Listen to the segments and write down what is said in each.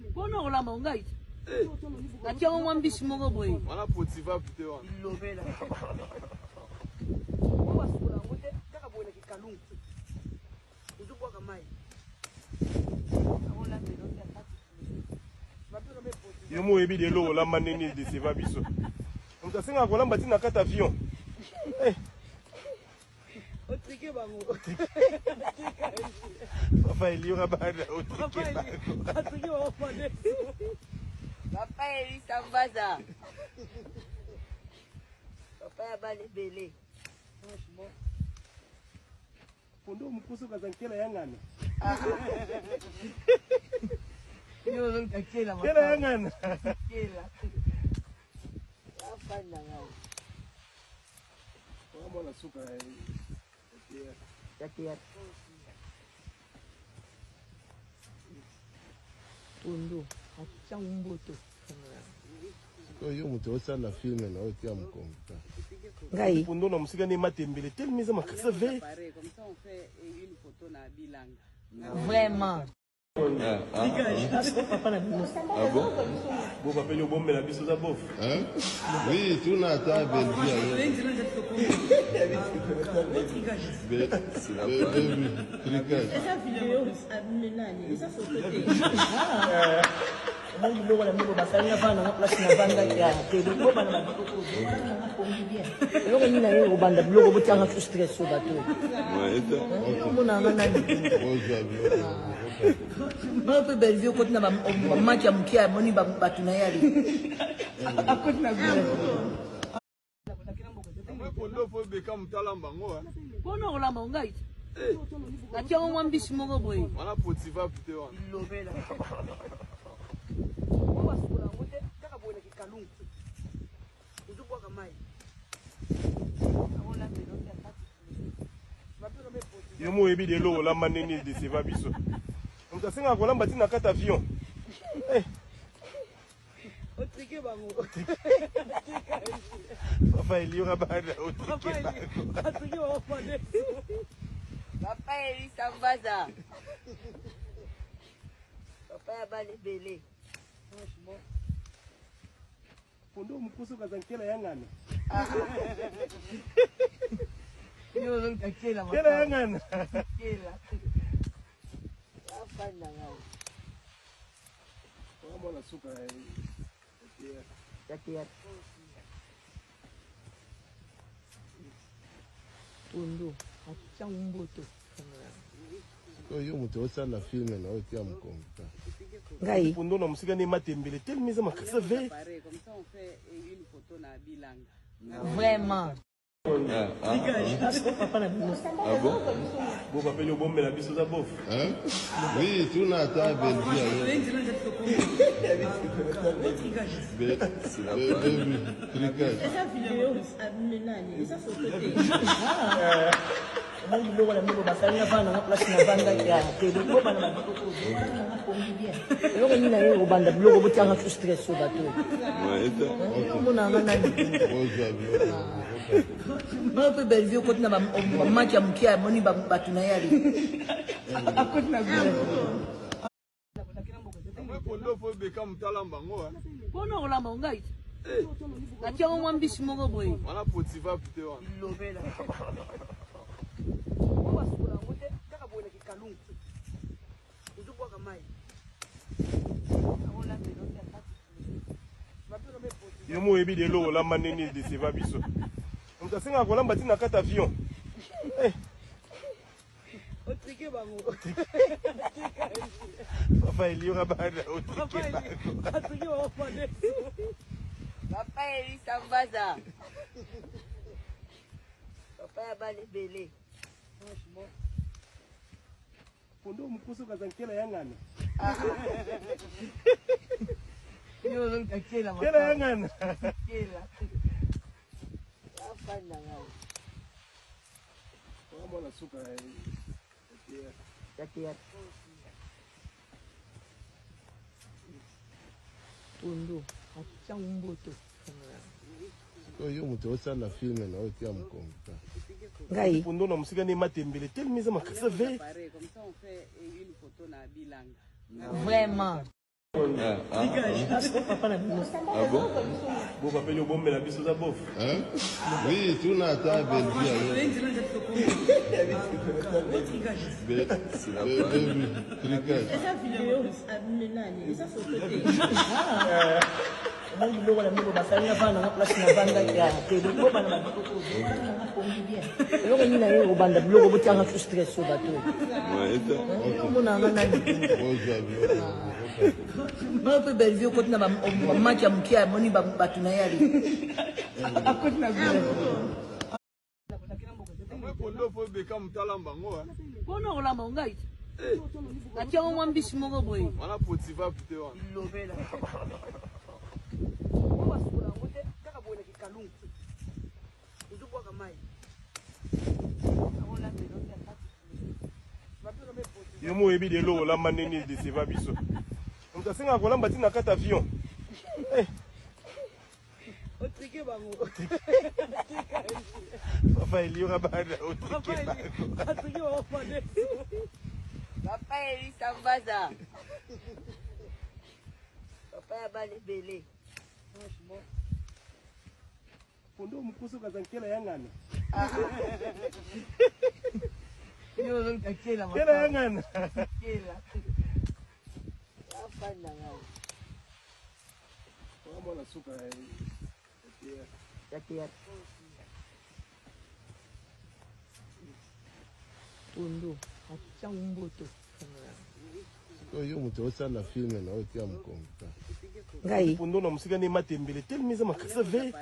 Mpona kolamba ngai natiango mwa mbisi moko boye. Bilobela basukola yango te, kaka boye na kikalungu ozobwaka mai. Yo mo oyebi lelo olamba ndenge edeseva biso. Moto asengaka kolamba ntina kati avion. Otrike bango. Papa Elioka bana otrike bango. Papa Eli Sambaza. Papa ya bana ebele. Pondo mokoso kaza nkela ya ngana. Nkela ya ngana. Mwana suka ya théâtre. Pondo atiango mboto. Yo moto osala filme na oyo tia mokongo. Ngai pondo na mosika nde matembele telemi eza makasi ve. Vraiment. Papa na bino. Ah bon? Bo papa yo bombela biso za bof. Hein? Oui, tuna ata Belgique. Tricage. Eza video nani? Eza photo te. Omoni biloko na miko basali na bana na place na bandaki ya te boba na biloko pongi bien. Eloko nini na ye kobanda biloko botianga sous stress oyo bato. Omonanga nani? Nga mpe Bellevue okoti na bamaki ya moke, amoni bato na ye ali. Mpona kolamba ngai natiango mwa mbisi moko boye. Bilobela basukola yango te, kaka boye na kikalungu ozobwaka mai. Yo mo oyebi lelo olamba ndenge edeseva biso. Moto asengaka kolamba ntina kati avion. Otrike bango. Papa Elioka bana otrike bango. Papa Eli Sambaza. Papa ya bana ebele. Pondo mokoso kaza nkela ya ngana. Nkela ya ngana. Mwana suka ya théâtre. Pondo atiango mboto. Yo moto osala filme na oyo tia mokongo. Ngai pondo na mosika nde matembele telemi eza makasi ve. Vraiment. Papa na bino. Ah bon? Bo papa yo bombela biso za bof. Hein? Oui, tuna ata Belgique. Tricage. Eza video nani? Eza photo te. Omoni biloko na miko basali na bana na place na bandaki ya te boba na biloko pongi bien. Eloko nini na ye kobanda biloko botianga sous stress oyo bato. Omonanga nani? Nga mpe Bellevue okoti na bamaki ya moke, amoni bato na ye ali. Mpona kolamba ngai natiango mwa mbisi moko boye. Bilobela basukola yango te, kaka boye na kikalungu ozobwaka mai. Yo mo oyebi lelo olamba ndenge edeseva biso. Moto asengaka kolamba ntina kati avion. Otrike bango. Papa Elioka bana otrike bango. Papa Eli Sambaza. Papa ya bana ebele. Pondo mokoso kaza nkela ya ngana. Nkela ya ngana. Mwana suka ya théâtre. Pondo atiango mboto. Sikoyo yo moto osala film na oyo tia mokongo ta. Ngai. Pondo na mosika nde matembele telemi eza makasi ve. Vraiment. Papa na bino. Ah bon? Bo bapeli obombela biso za bof. Hein? Oui, tuna ata Bellevue ayo. Bellevue, tricage. Eza video nani? Eza photo te. Omoni biloko na biloko basali na bana nga place na vandaki ya te bo bana ba biloko nanga pongi bien. Eloko nini na ye kobanda biloko botianga sous stress oyo bato. Omona nga nani? Bozwa biloko. Nga mpe Bellevue okoti na bamaki ya moke amoni bato na ye ali. Mpona kolamba ngai natiango mwa mbisi moko boye. Wana potiva pute wana. Bilobela. Yo mo oyebi lelo olamba ndenge edeceva biso. Moto asengaka kolamba ti na kati avion. Eh. Otrike bango. Papa Elioka bana otrike bango. Papa Eli Sambaza. Papa ya bana ebele. Pondo mokoso kaza nkela ya ngana. Yo ozoluka kela Nkela ya ngana. Kela. Afanda ngai. Mwana suka ya théâtre. Tondo, atia mboto. Sikoyo yo moto osala film na oyo tia mokongo ta. Ngai. Pondo na mosika nde matembele telemi eza makasi ve.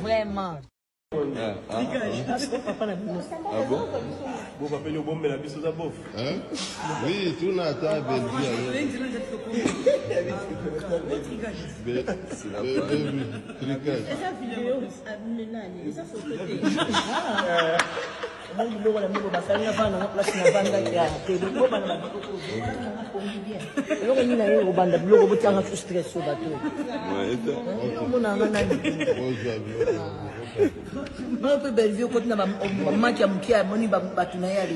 Vraiment. Papa na bino. Ah bon? Bo bapeli obombela biso za bof. Hein? Oui, tuna ata Bellevue ayo. Bellevue, tricage. Eza video nani? Eza photo te. Omoni biloko na biloko basali na bana nga place na vandaki ya te bo bana ba biloko nanga pongi bien. Eloko nini na ye kobanda biloko botianga sous stress oyo bato. Omona nga nani? Bozwa biloko. Nga mpe Bellevue okoti na bamaki ya moke amoni bato na ye ali.